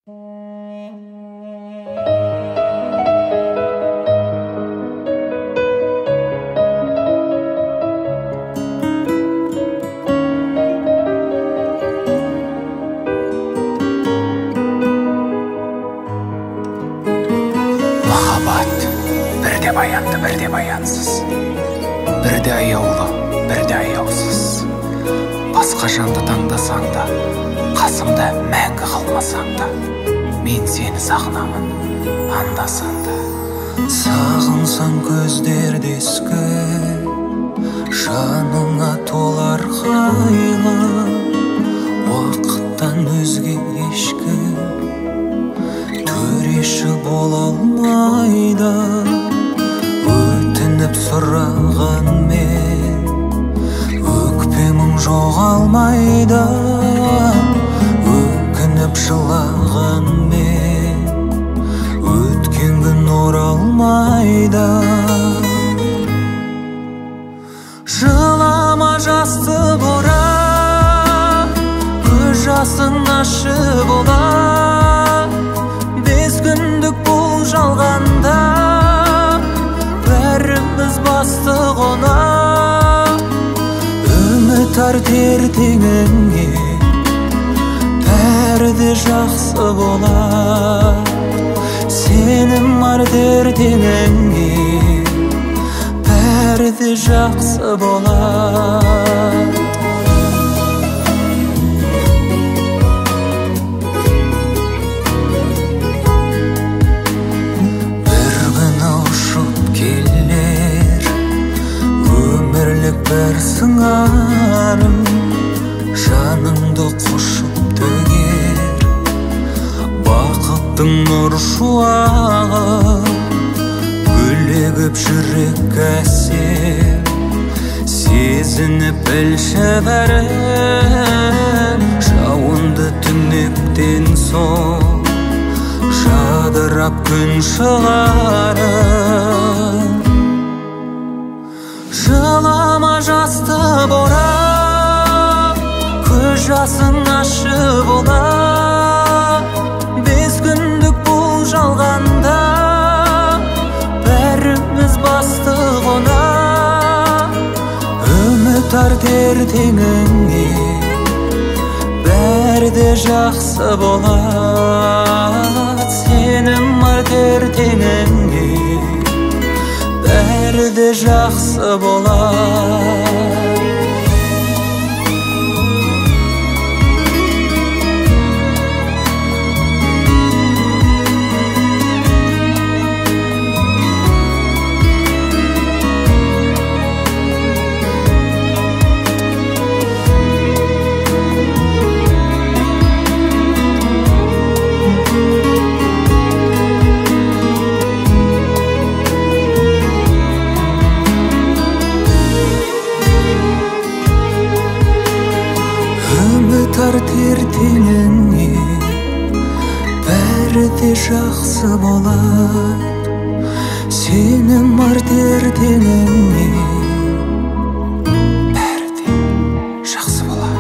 Махаббат бірде баянды, бірде баянсыз, бірде аяулы, бірде аяусыз. Басқа жанды таңдасаң да, қасымда мәңгі қалмасаң да, мен сені сағынамын анда-санда. Сағынсаң көздерді ескі, жаныңа толар қайғы, уақыттан өзге ешкім төреші бола алмайды. Өтініп сұрағанмен өкпемің жоғалмайды, өкініп жылағанмен өткен күн оралмайды. Жылама жасты борап, көз жасың ащы болар. Бес күндік бұл жалғанда бәріміз басты қонақ. Үміт арт ертеңіңе, бәрі де жақсы болар. Сенім арт ертеңіңе, бәрі де жақсы болар. Бір күні ұшып келер өмірлік бір сыңарым, жаныңды құшып төгер бақыттың нұр шуағы. Гүлегіп жүрек әсем, сезініп білші бәрін. Жауынды түнектен соң жадырап күн шығарын. Жылама жасты борап, көз жасың ащы болар. Бес күндік бұл жалғанда бәріміз басты қонақ. Үміт арт ертеңіңе, бәрі де жақсы болар. Сенім арт ертеңіңе, бәрі де жақсы болар. Үміт арт ертеңіңе, бәрі де жақсы болар. Сенім арт ертеңіңе, бәрі де жақсы болар.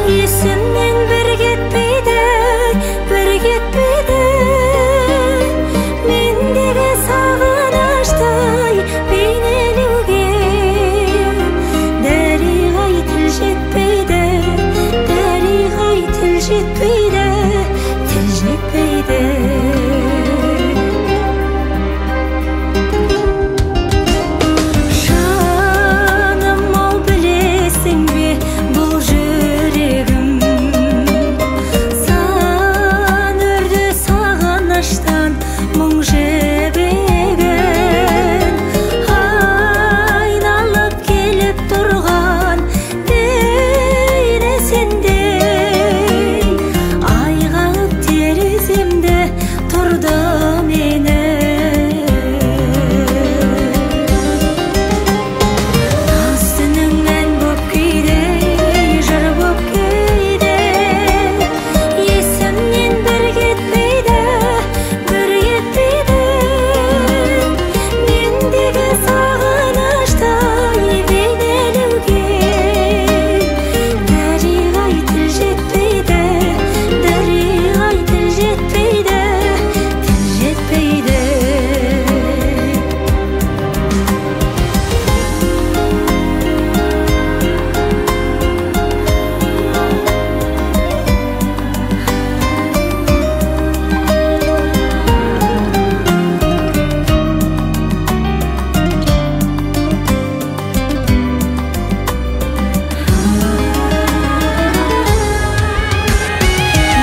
Есімнен бір кетпейді, бір кетпейді. жетпейді. Жаным ау, білесің бе, бұл жүрегім сан өрді сағыныштан мұң жібегін. Айналып келіп тұрған бейне сендей, айғағып тереземді тұрды мені. Наз түнің ән боп кейде, жыр боп кейде, есімнен бір кетпейді, бір кетпейді. Мендегі сағыныштай бейнелеуге дариғай тіл жетпейді, дариғай тіл жетпейді, тіл жетпейді.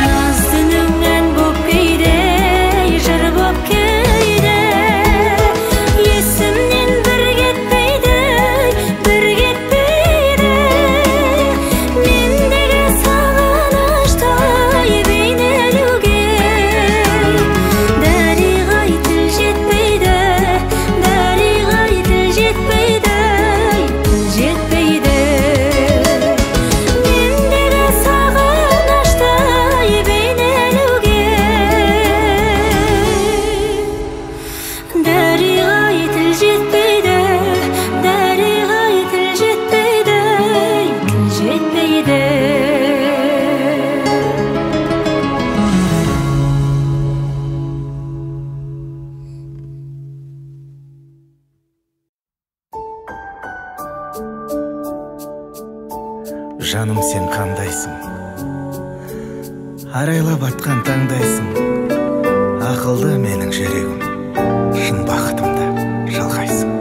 Наз түнің ән боп кейде, жыр боп кейде, есімнен бір кетпейді, бір кетпейді. Мендегі сағыныштай бейнелеуге дариғай тіл жетпейді, дариғай тіл жетпейді, тіл жетпейді. Мендегі сағыныштай бейнелеуге дариғай тіл жетпейді, дариғай тіл жетпейді, тіл жетпейді. Жаным, сен қандайсың? Арайлап атқан таңдайсың. Ақылды менің жүрегім, шын бақытымды жалғайсың.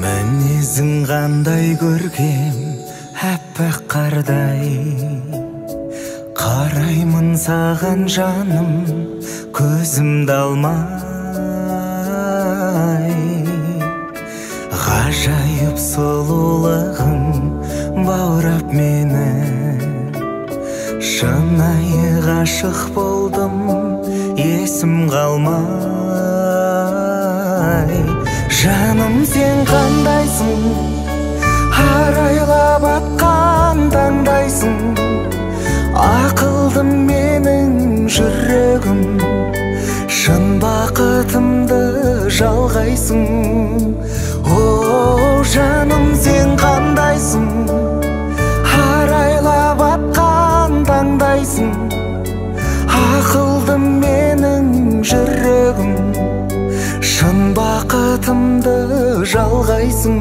Мінезің қандай көркем, аппақ қардай. Қараймын саған жаным, көзімді алмай. Ғажайып сұлулығың баурап мені, шынайы ғашық болдым, есім қалмай. Жаным, сен қандайсың? Арайлап атқан таңдайсың. Ақылды менің жүрегім, шын бақытымды жалғайсың. О, жаным, сен қандайсың? Арайлап атқан таңдайсың. Ақылды менің жүрегім, шын бақытымды жалғайсың.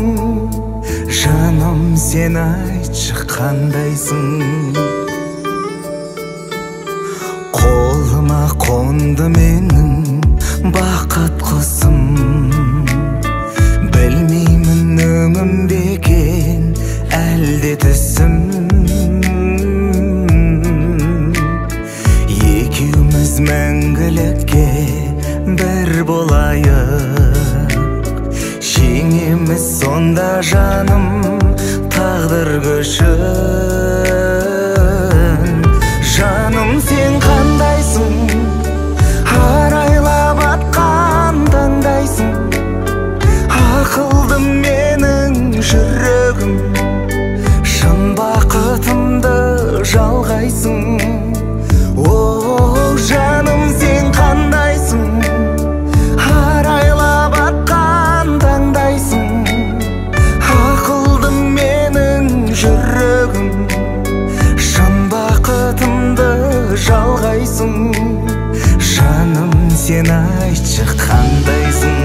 Жаным, сен айтшы қандайсың? Қолыма қонды менің бақыт құсым, білмеймін өңім бе екен әлде түсім. Екеуміз мәңгілікке бір болайық, жеңеміз сонда жаным тағдыр күшін. Жаным, сен қандайсың? Арайлап атқан таңдайсың. Ақылды менің жүрегім, шын бақытымды жалғайсың. О, жаным, сен қандайсың? Арайлап атқан таңдайсың. Ақылды менің жүрегім, шын бақытымды жалғайсың. Жаным, сен айтшы қандайсың?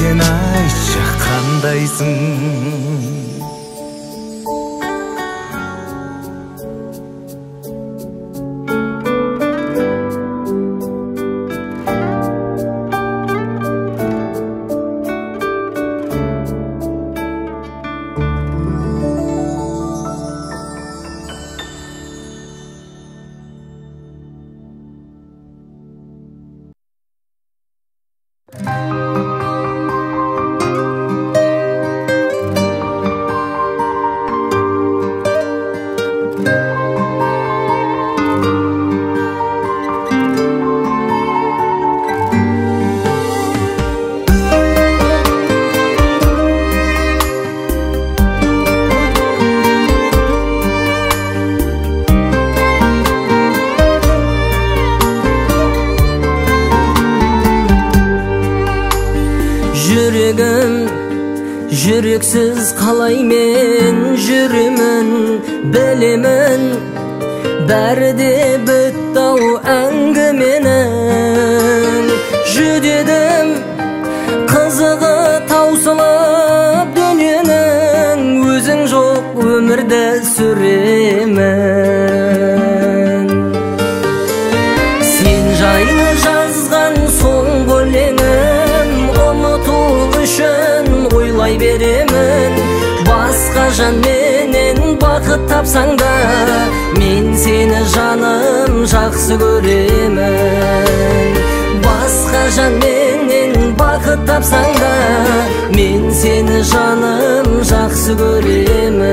Сен айтшы қандайсың? Жүрегім жүрексіз қалай мен жүремін, білемін, бәрі де бітті-ау әңгіменің. Жүдедім қызығы таусылып дүниенің, өзің жоқ өмірді сүремін. Сен жайлы жазған соңғы өлеңім, ұмыту үшін ойлай беремін. Басқа жанменен бақыт тапсаң да, мен сені жаным жақсы көремін. Басқа жанменен бақыт тапсаң да, мен сені жаным жақсы көремін.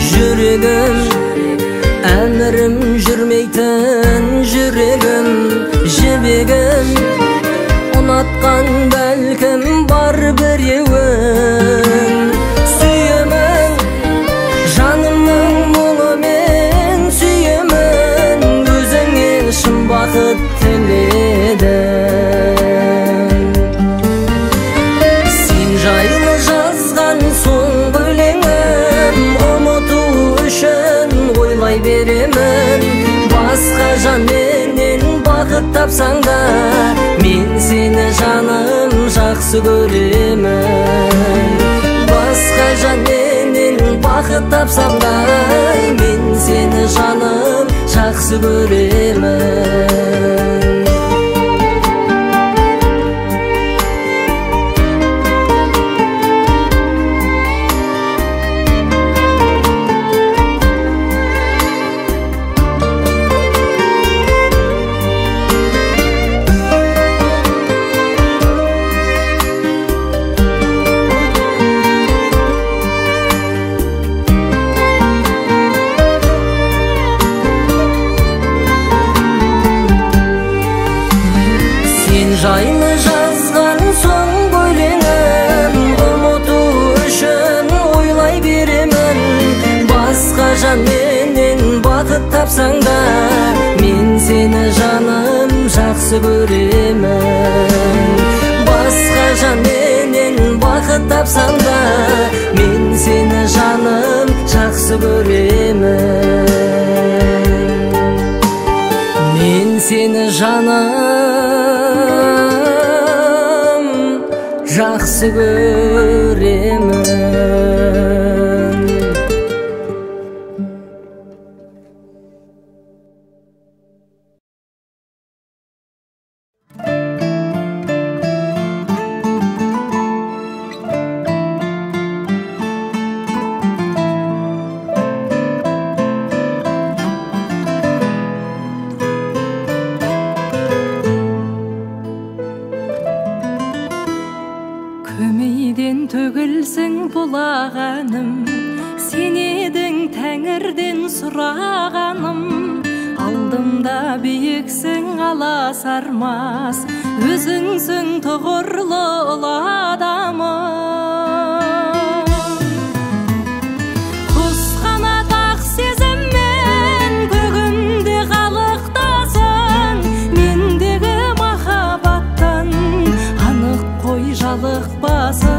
Жүрегім әмірім жүрмейтін, жүрегім жібегім, ұнатқан бәлкім бар біреуін. Сүйемін жанымның мұңымен, сүйемін өзіңе шын бақыт тіледім. Сен жайлы жазған соңғы өлеңім, ұмыту үшін ойлай беремін. Басқа жанменен бақыт тапсаң да, мен сені жаным жақсы көремін. Басқа жанменен бақыт тапсам да, мен сені жаным жақсы көремін. Сен жайлы жазған соңғы өлеңім, ұмыту үшін ойлай беремін. Басқа жанменен бақыт тапсаң да, мен сені жаным жақсы көремін. Басқа жанменен бақыт тапсаң да, мен сені жаным жақсы көремін. Мен сені жаным жақсы көремін. Көмейден төгілсің бұлағаным, сен едің тәңірден сұрағаным. Алдымда биіксің аласармас, өзіңсің тұғырлы ұлы адамым. Құс қанат ақ сезіммен көгімде қалықтасың, мендегі махаббаттан анық қой жалықпасын.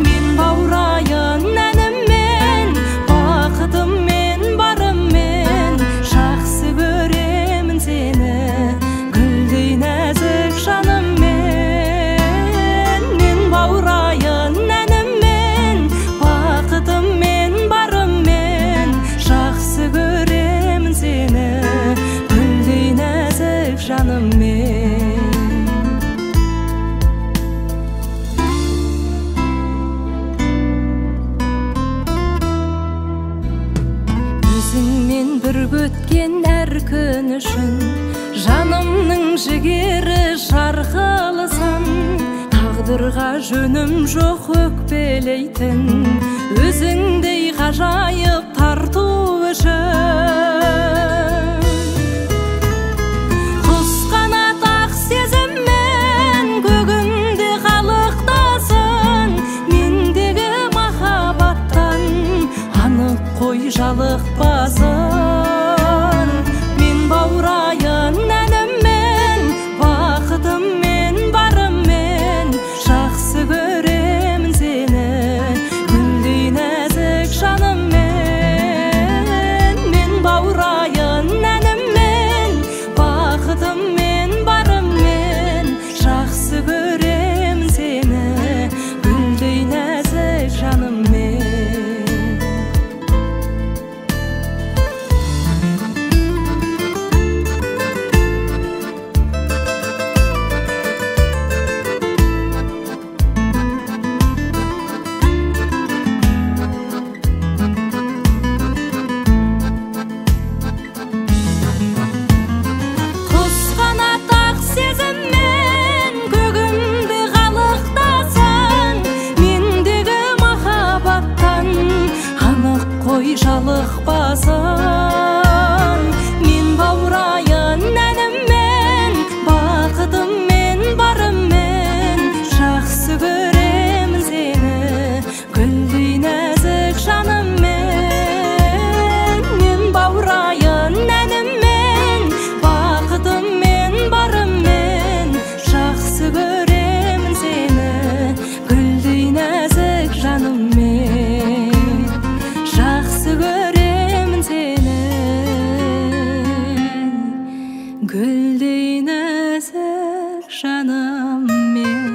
Мен баурайын әніммен, бақытыммен, барыммен, Жөнім жоқ өкпелейтін, өзіңдей ғажайып тарту үшін. Құс қанат ақ сезіммен көгімде қалықтасын, мендегі махаббаттан анық қой жалықпасын. Мен баурайын әніммен, бақытыммен, барыммен, жақсы көремін сені, гүлдей нәзік жаныммен. Мен баурайын әніммен, бақытыммен, барыммен, жақсы көремін сені, гүлдей нәзік жаныммен. Құс қанат ақ сезіммен көгімде қалықтасын, мендегі махаббаттан анық қой жалықпасын. Мен баурайын әніммен, бақытыммен, барыммен, жақсы көремін сені, гүлдей нәзік жаныммен. Мен баурайын әніммен, бақытыммен, барыммен, жақсы көремін сені, гүлдей нәзік жаныммен. Жақсы көремін сені, гүлдей нәзік жаныммен.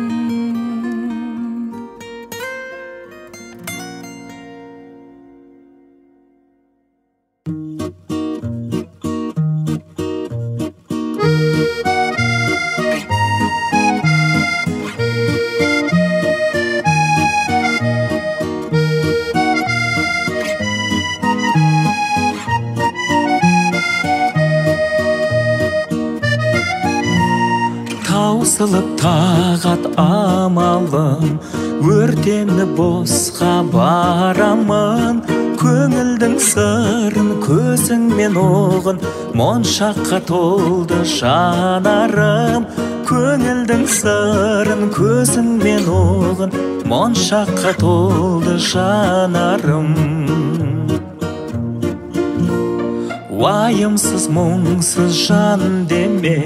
Таусылып тағат амалым, өртеніп босқа барамын. Көңілдің сырын көзіңмен ұғын, моншаққа толды жанарым. Көңілдің сырын көзіңмен ұғын, моншаққа толды жанарым. Уайымсыз мұңсыз жан деме,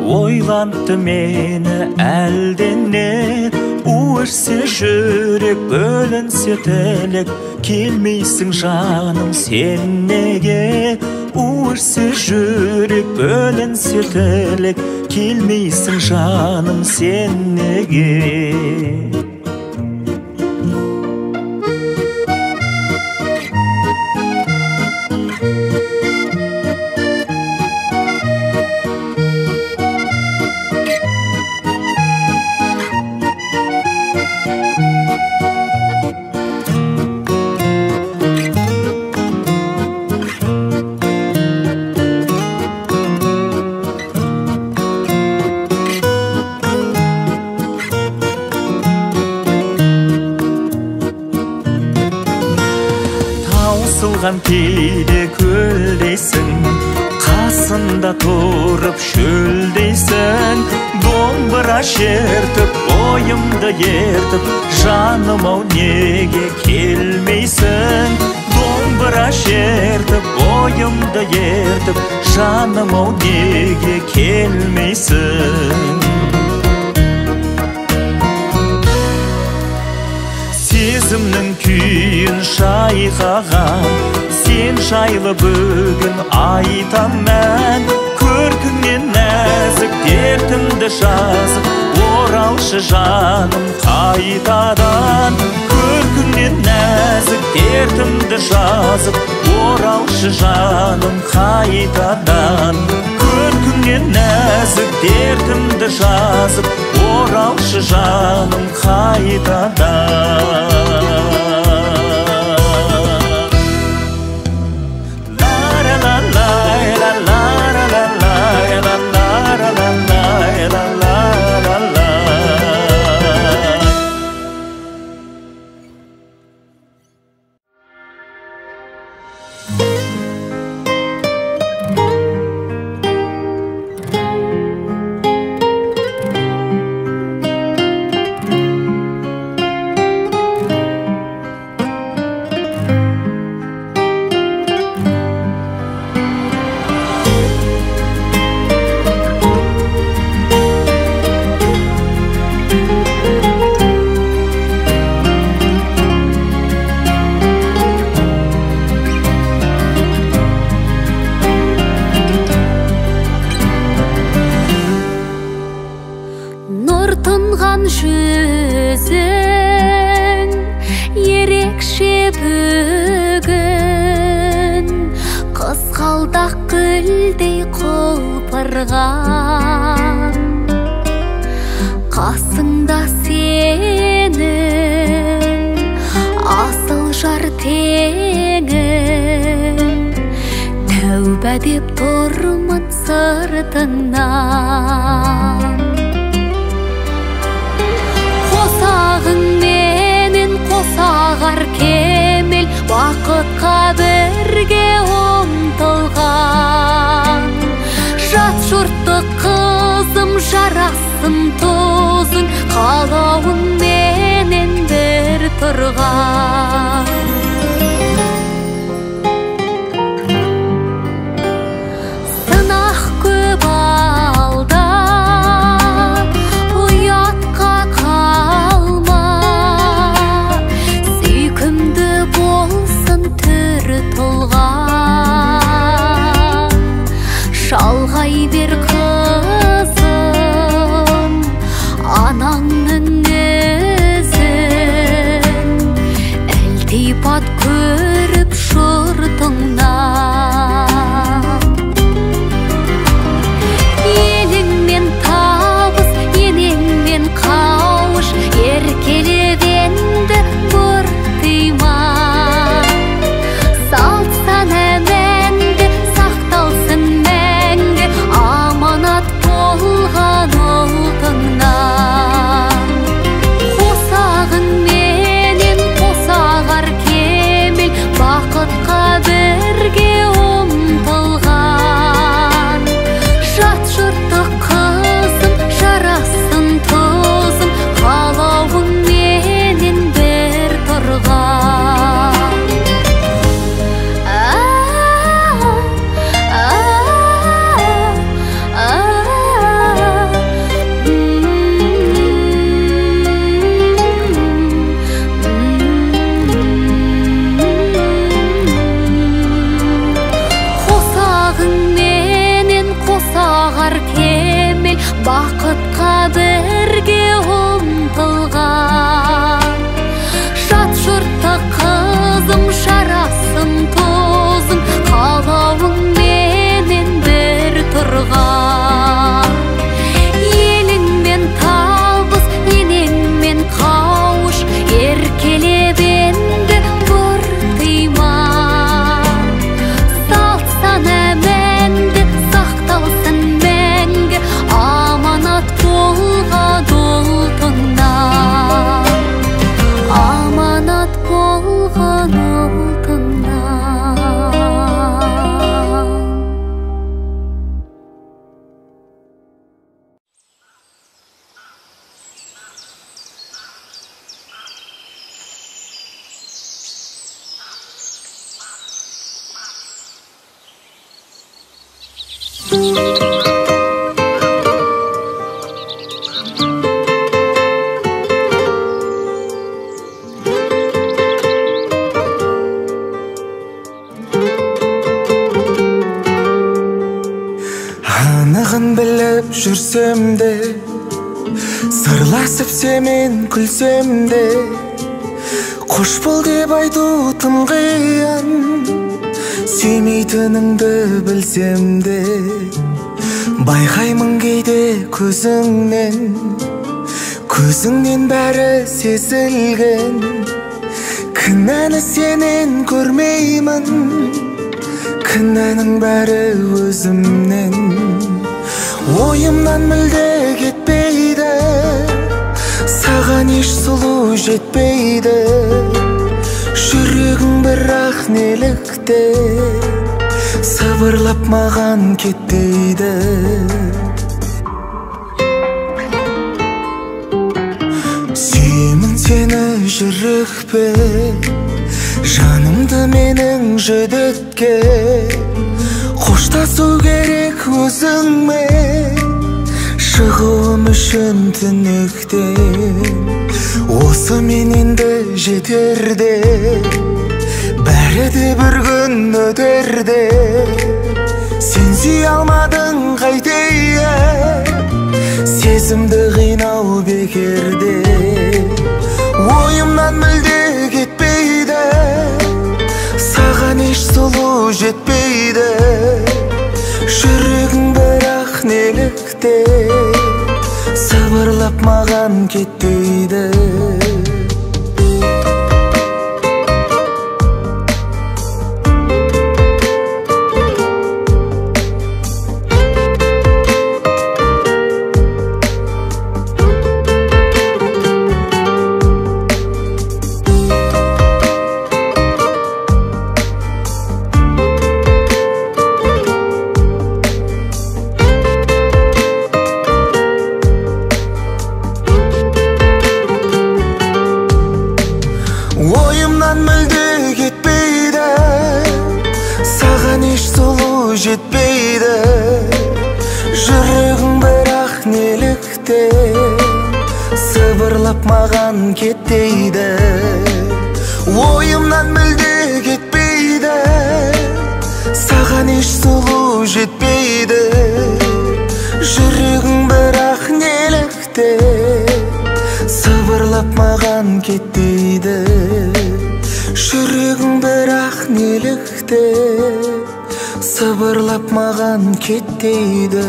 ойлантты мені әлдене. У ішсе жүрек, бөлінсе тілек, келмейсің жаным сен неге? У ішсе жүрек, бөлінсе тілек, келмейсің жаным сен неге? Таусылған кейде көлдейсің, қасында тұрып шөлдейсің. Домбыра шертіп, бойымды ертіп, жаным-ау неге келмейсің? Домбыра шертіп, бойымды ертіп, жаным-ау неге келмейсің? Сезімнің күйін шайқаған, сен жайлы бүгін айтам ән. Көркіңнен нәзік дертімді жазып, оралшы жаным қайтадан. Көркіңнен нәзік дертімді жазып, оралшы жаным қайтадан. Көркіңнен нәзік дертімді жазып, оралшы жаным қайтадан. La la la la la la la la la la la. Нұр тұнған жүзің ерекше бүгін, қызғалдақ гүлдей құлпырған. Қасыңда сенің асыл жар теңің, тәуба деп тұрмын сыртыңнан. Қосағыңменен қосағар кемел, бақытқа бірге ұмтылған. Жат жұртты қызым жарасын тұзың, қалауыңменен бір тұрған. Сынақ көп алда, ұятқа қалма, сүйкімді болсын түр тұлғаң. Шалғай бер қызым, анаңның ізін, ілтипат көріп жұртыңнан. Еліңмен табыс, енеңмен қауыш, еркелеп енді бұртима. Салт сана мәнді сақталсын мәңгі, аманат болған ұлтыңнан. Қосағыңменен қосағар кемел, бақытқа бірге ұмтылған. Жат жұртты қызым жарасын тұзың, қалауыңменен бір тұрған. Қосағыңменен қосағар кемел, бақытқа бірге ұмтылған. Жат жұртты қызым жарасын тұзың, қалауыңменен бір тұрған. Еліңмен табыс, енеңмен қауыш, еркелеп енді бұртима. Салт сана мәнді сақталсын мәңгі, аманат болған ұлтыңнан. Аманат болған ұлтыңнан. Анығын біліп жүрсем де, сырласып сенімен күлсем де, қош бол деп айту тым қиын, сүймейтініңді білсем де, байқаймын кейде көзіңнен, көзіңнен бәрі сезілген. Кінәні сенен көрмеймін, кінәнің бәрі өзімнен. Ойымнан мүлде кетпейді, саған еш сұлу жетпейді. Жүрегің бірақ неліктен сыбырлап маған кетпейді. Сүйемін сені жүрекпен, жанымды менің жүдеткен. Қоштасу керек өзіңмен, шығуым үшін түнектен. Осы мен енді жетерде, бәрі де бір күн өтерде. Сен сүйе алмадың қайтейін, Өзімді қинау бекерде, ойымнан мүлде кетпейді, саған еш сұлу жетпейді. Жүрегің бірақ неліктен сыбырлап маған кетпейді. Ойымнан мүлде кетпейді, саған еш сұлу жетпейді. Жүрегің бірақ неліктен сыбырлап маған кетпейді. Ойымнан мүлде кетпейді, саған еш сұлу жетпейді. Жүрегің бірақ неліктен сыбырлап маған кетпейді. Жүрегің бірақ неліктен сыбырлап маған кетпейді.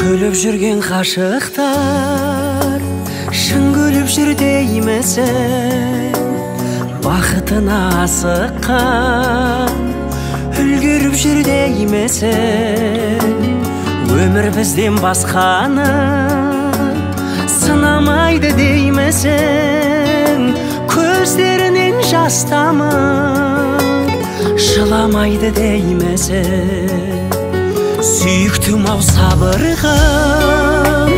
Күліп жүрген ғашықтар шын күліп жүр деймісің, бақытына асыққан үлгеріп жүр деймісің. Өмір бізден басқаны сынамайды деймісің, көздерінен жас тамып жыламайды деймісің. Сүйіктім ау сабыр қыл,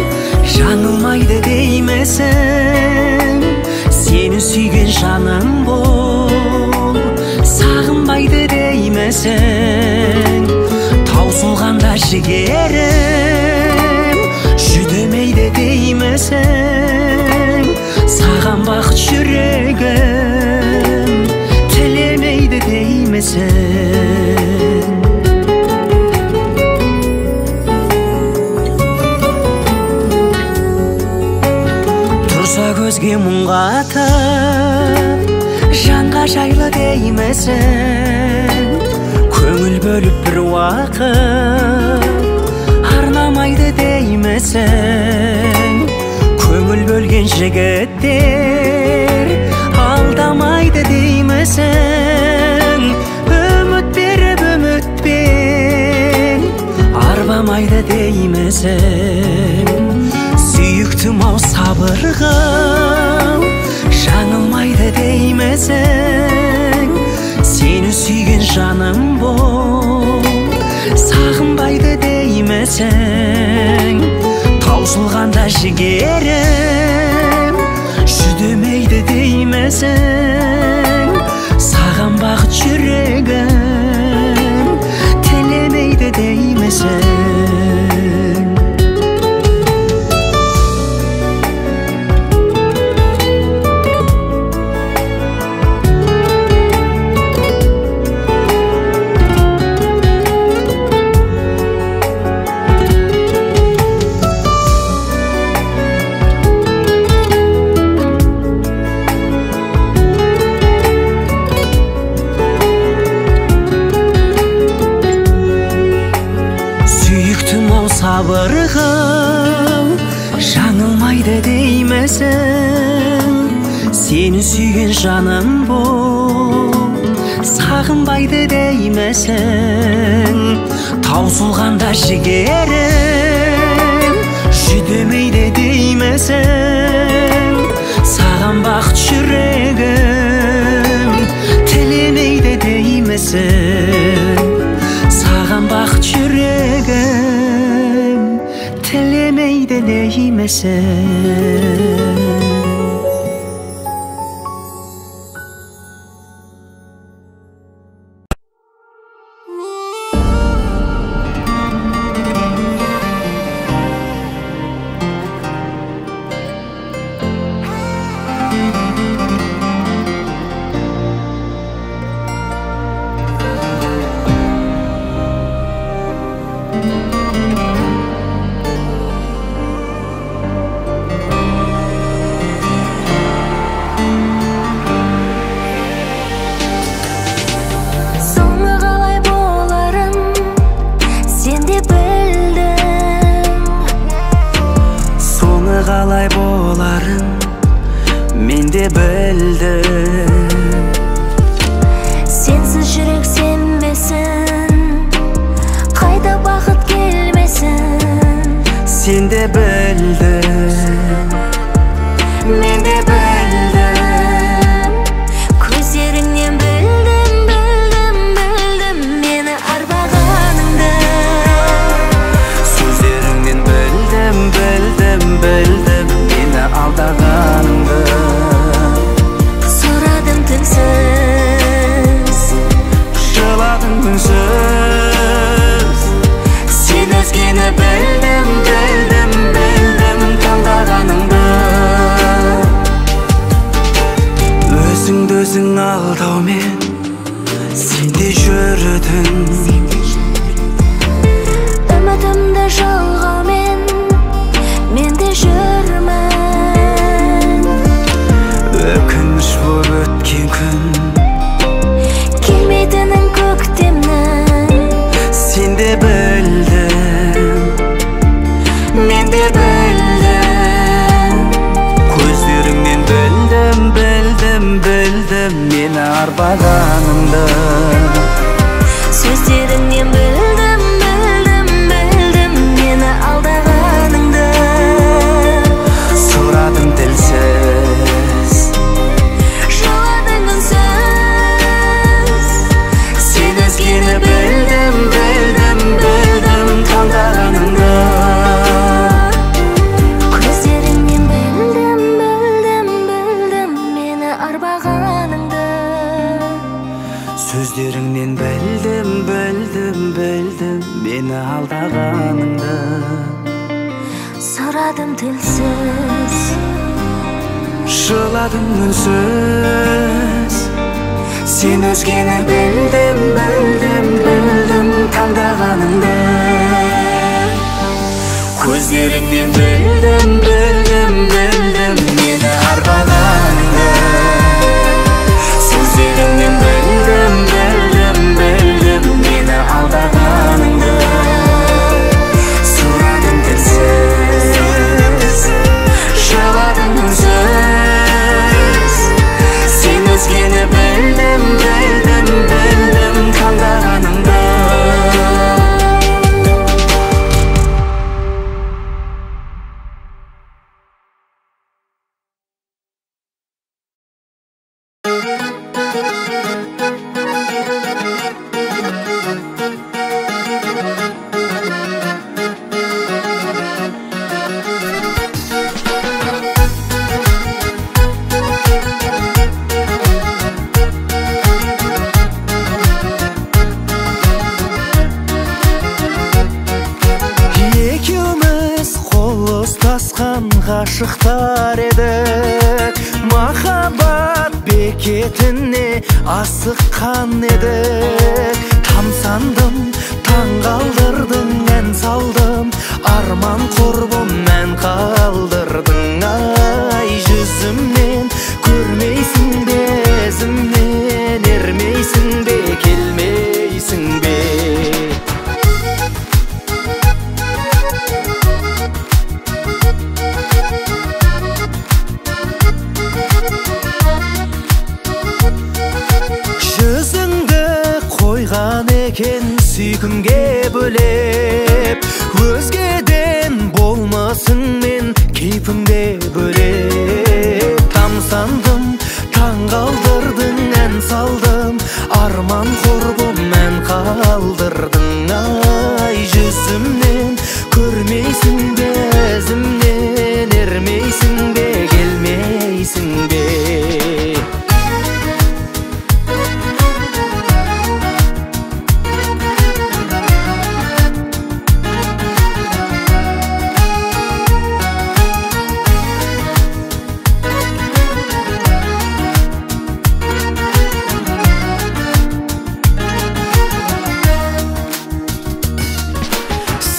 жаңылмайды деймісің, сені сүйген жаным бол, сағынбайды деймісің. Таусылғанда жігерім жүдемейді деймісің, саған бақыт жүрегім тілемейді деймісің. Көзге мұң қатып жанға жайлы деймісің, көңіл бөліп бір уақыт арнамайды деймісің. Көңіл бөлген жігіттер алдамайды деймісің, үміт беріп үмітпен арбамайды деймісің. Сүйіктім ау сабыр қыл, жаңылмайды деймісің, сені сүйген жаным бол, сағынбайды деймісің. Таусылғанда жігерім жүдемейді деймісің, саған бақыт жүрегім тілемейді деймісің. Сабыр қыл, жаңылмайды деймісің, сені сүйген жаным бол, Сағынбайды деймісің? Таусылғанда жігерім жүдемейді деймісің? Саған бақыт жүрегім тілемейді деймісің? Саған бақыт жүрегім тілемейді деймісің? Қалай боларын мен де білдім. Сенсіз жүрек сенбесін, қайта бақыт келмесін. Сен де білдің, мен де білдім. Көздеріңнен білдім, білдім, білдім мені арбағаныңды. Сөздеріңнен білдім, білдім, білдім мені алдағаныңды. Сұрадым тілсіз, жыладың үнсіз. Сен өзгені білдім, білдім, білдім таңдағаныңды. Өзіңді өзің алдаумен сен де жүрдің. Үмітімді жалғаумен мен де жүрмін. Өкініш боп өткен күн, келмейтінін көктемнің. Сен де білдің, мен де білдім. Көздеріңнен білдім, білдім, білдім мені арбағаныңды. Сөздеріңнен білдім, білдім, білдім мені алдағаныңды. Сұрадым тілсіз, жыладың үнсіз. Сен өзгені білдім, білдім, білдім таңдағаныңды. Көздеріңнен білдім, білдім, білдім мені арбағаныңды. Сөздеріңнен білдім, білдім, білдім мені алдағаныңды. Сұрадым тілсіз, жыладың үнсіз. Сен өзгені білдім, білдім, білдім таңдағаныңды. Көздеріңнен білдім, білдім, білдім мені арбағаныңды. Сөздеріңнен білдім, білдім, білдім мені алдағаныңды. Сұрадым тілсіз, жыладың үнсіз. Сен өзгені білдім, білдім, білдім таңдағаныңды. Екеуміз қол ұстасқан ғашықтар едік, махаббат бекетіне асыққан едік. Тамсандым, таң қалдырдың, ән салдым, арман құрбым ән қалдырдың. Ай, жүзімнен көрмейсің бе, ізімнен ермейсің бе, келмейсің бе? Жүзіңді сүйкімге бөлеп, өзгеден болмасын мен кейпімде бөлек. Тамсандым, таң қалдырдың, ән салдым, арман құрбым ән қалдырдың. Ай жүзімнен көрмейсің бе, ізімнен ермейсің бе, келмейсің бе?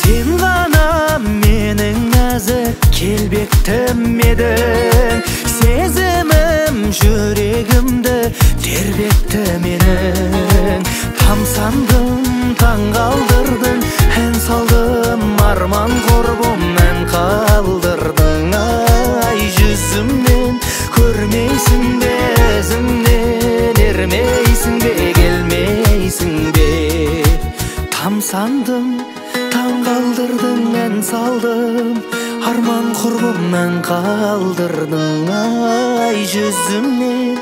Сен ғана менің нәзік келбетім едің, сезімім жүрегімді тербетті менің. Тамсандым, таң қалдырдың, ән салдым, арман құрбым ән қалдырдың. Ай жүзімнен көрмейсің бе, ізімнен ермейсің бе, келмейсің бе? Тамсандым, таң қалдырдың, ән салдым, арман құрбым ән қалдырдың. Ай жүзімнен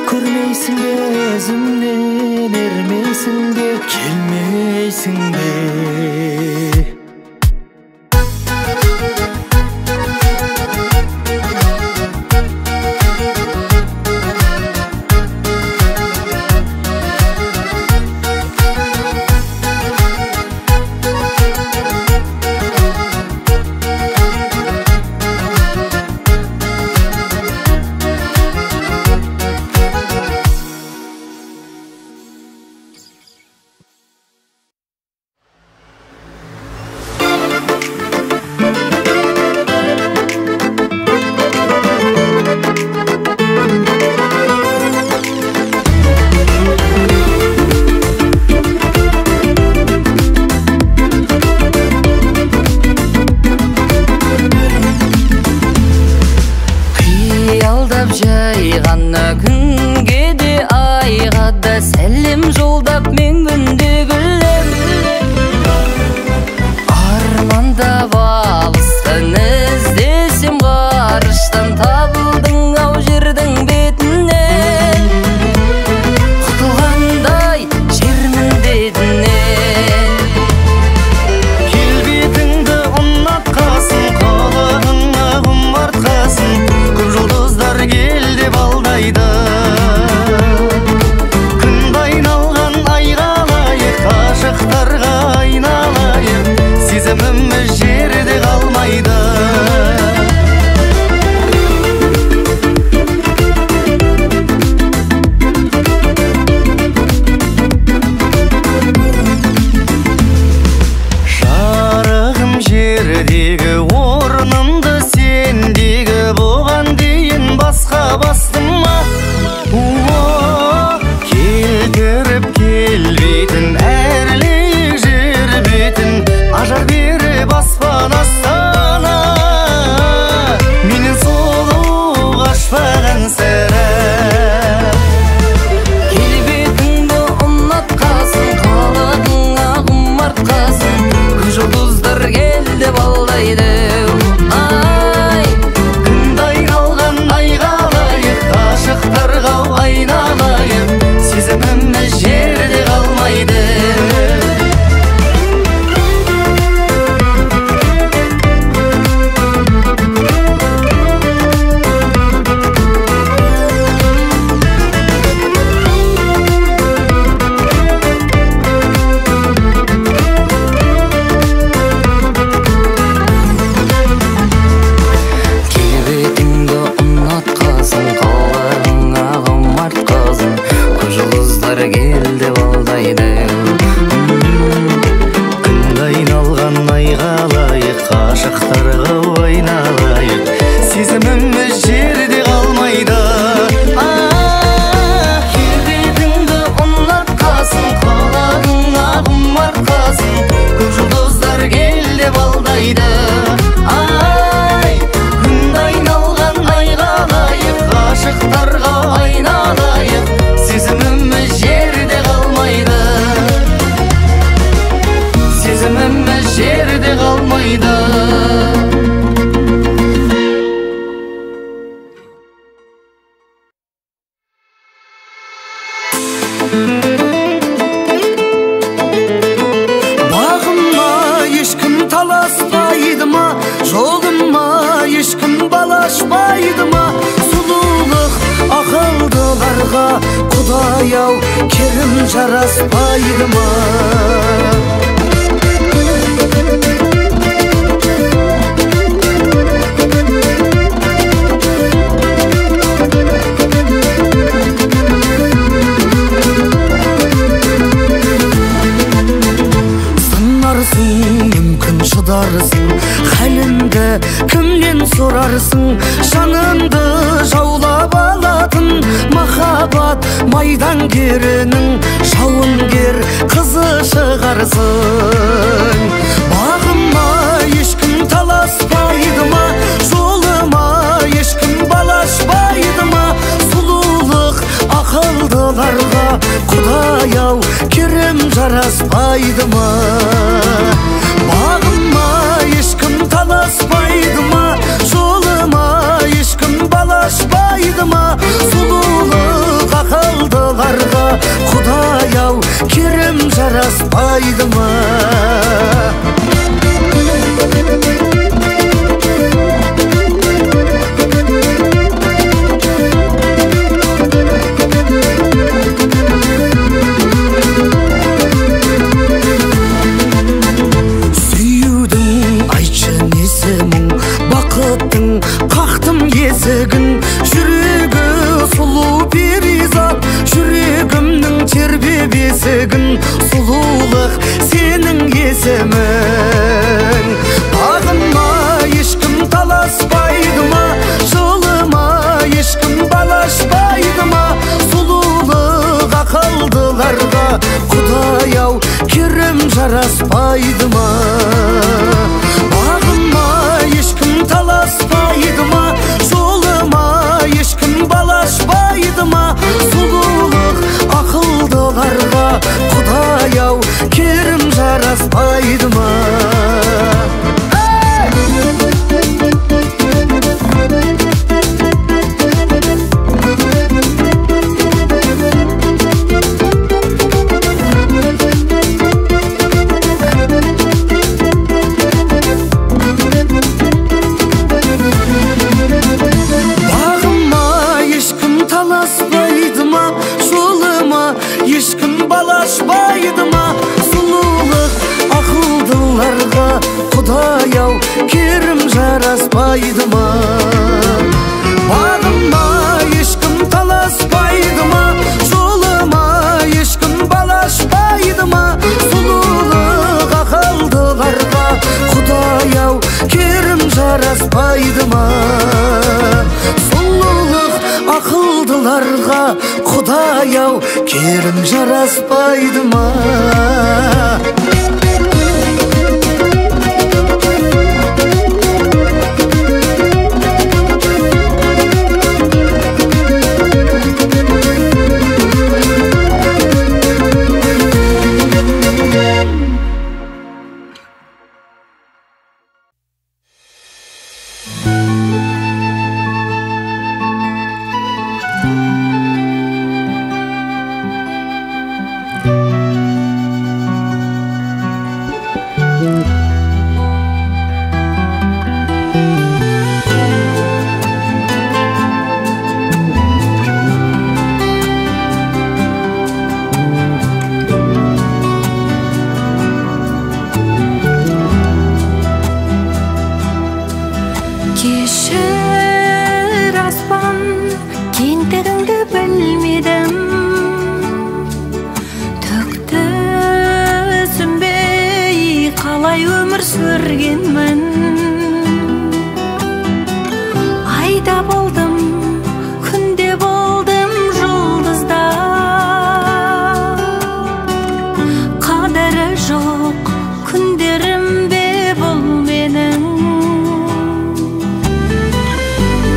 көрмейсің бе, ізімнен ермейсің бе, келмейсің бе? Қиялдап жай ғана күнге де айға да сәлем жолдап мен күнде күлем. Армандап алыстан іздесем ғарыштан табылдың ау жердің бетінен, құтылғандай жер міндетінен. Келбетіңді ұнатқасын, қылығыңа құмартқасын, көп жұлдыздар кел деп алдайды. Күнді айналған айға лайық, ғашықтарға айналайық, сезіміміз жерде қалмайды. Жарығым жердегі орнымды сендегі, бұған дейін басқа бастым ма? Келтіріп келбетін, әрлейік жер бетін, ажар беріп аспан астана. Менен сұлу қашпаған сірә. Келбетіңді ұнатқасын, қылығыңа құмартқасын, күн жұлдыздар кел деп алдайды. Ай, Күнді айналған айға лайық, ғашықтарға айналайық, сезіміміз жерде қалмайды. Келбетіңді ұнатқасын, қылығыңа құмартқасын, көп жұлдыздар кел деп алдайды. Күнді айналған айға лайық, ғашықтарға айналайық, сезіміміз жерде қалмайды. Келбетіңді ұнатқасын, қылығыңа құмартқасын, көп жұлдыздар кел деп алдайды. Ай, күнді айналған айға лайық, ғашықтарға айналайық, сезіміміз жерде қалмайды. Құдай ау, керім жараспайды ма? Сынарсың, мүмкін шыдарсың, халімді кімнен сорарсың? Жанымды жаулап алатын махаббат майдангерінің жауынгер қызы шығарсың. Бағыма ешкім таласпайды ма? Жолыма ешкім балашпайды ма? Сұлулық ақылдыларға, Құдай ау, керім жараспайды ма? Бағыма ешкім таласпайды ма? Жолыма ешкім балашпайды ма? Сұлулық ақылдыларға, Құдай ау, керім жараспайды ма? Сүюдің айтшы несі мұң, бақыттың қақтым есігін. Жүрегі сұлу перизат, жүрегімнің тербеп есігін. Сұлулық сенің есімің. Бағыма ешкім таласпайды ма? Жолыма ешкім балашпайды ма? Сұлулық ақылдыларға, Құдай ау, керім жараспайды ма? Бағыма ешкім таласпайды ма? Жолыма ешкім балашпайды ма? Сұлулық ақылдыларға, Құдай ау, керім жараспайды ма? Бағыма ешкім таласпайды ма? Жолыма ешкім балашпайды ма? Сұлулық ақылдыларға, Құдай ау, керім жараспайды ма? Бағыма ешкім таласпайды ма? Жолыма ешкім балашпайды ма? Сұлулық ақылдыларға, Құдай ау, керім жараспайды ма? Сұлулық ақылдыларға, Құдай ау, керім жараспайды ма? Кешір аспан, кеңдігіңді білмедім. Түкті түсінбей қалай өмір сүргенмін. Айда болдым, күнде болдым жұлдызда. Қадірі жоқ күндерім бе бұл менің?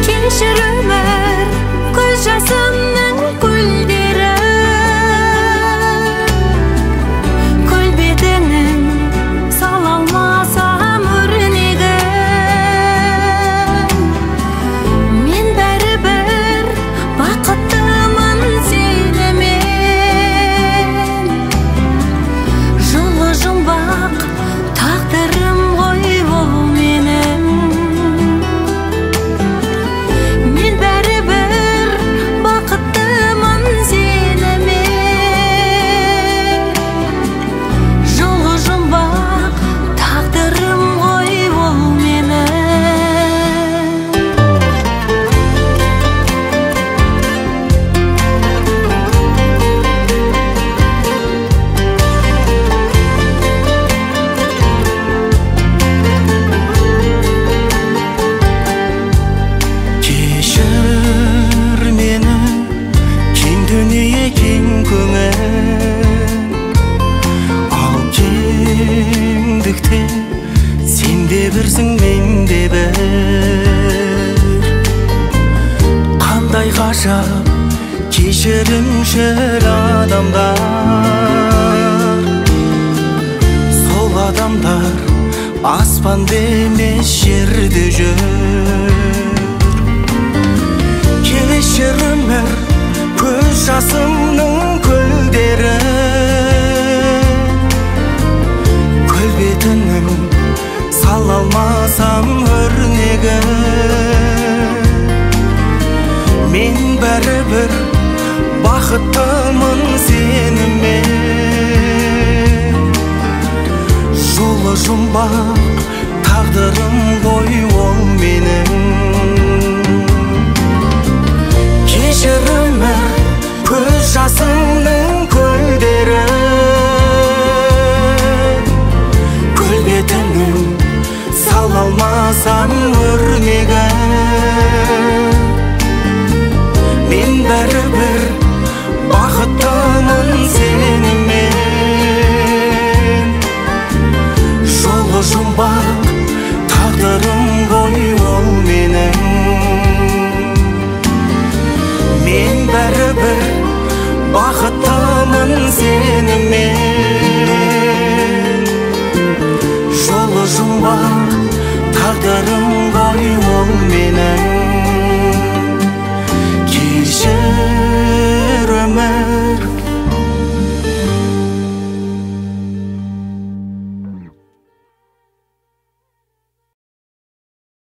Кешір өмір, көз жасымның көлдері. Көл бетінің сала алмасам өрнегін. Мен бәрі бірсің, мен де бір. Қандай ғажап кешірімшіл адамдар, сол адамдар аспанда емес жерде жүр. Кешір өмір көз жасымның көлдері, көл бетінің сала алмасам өрнегін. Мен бәрібір бақыттымын сенімен, жолы жұмбақ тағдырым ғой ол менің. Кешір өмір көз жасымның көлдері, көл бетінің сала алмасам өрнегін. Мен бәрібір бақыттымын сенімен, жолы жұмбақ тағдырым ғой ол менің. Мен бәрібір бақыттымын сенімен, жолы жұмбақ тағдырым ғой ол менің.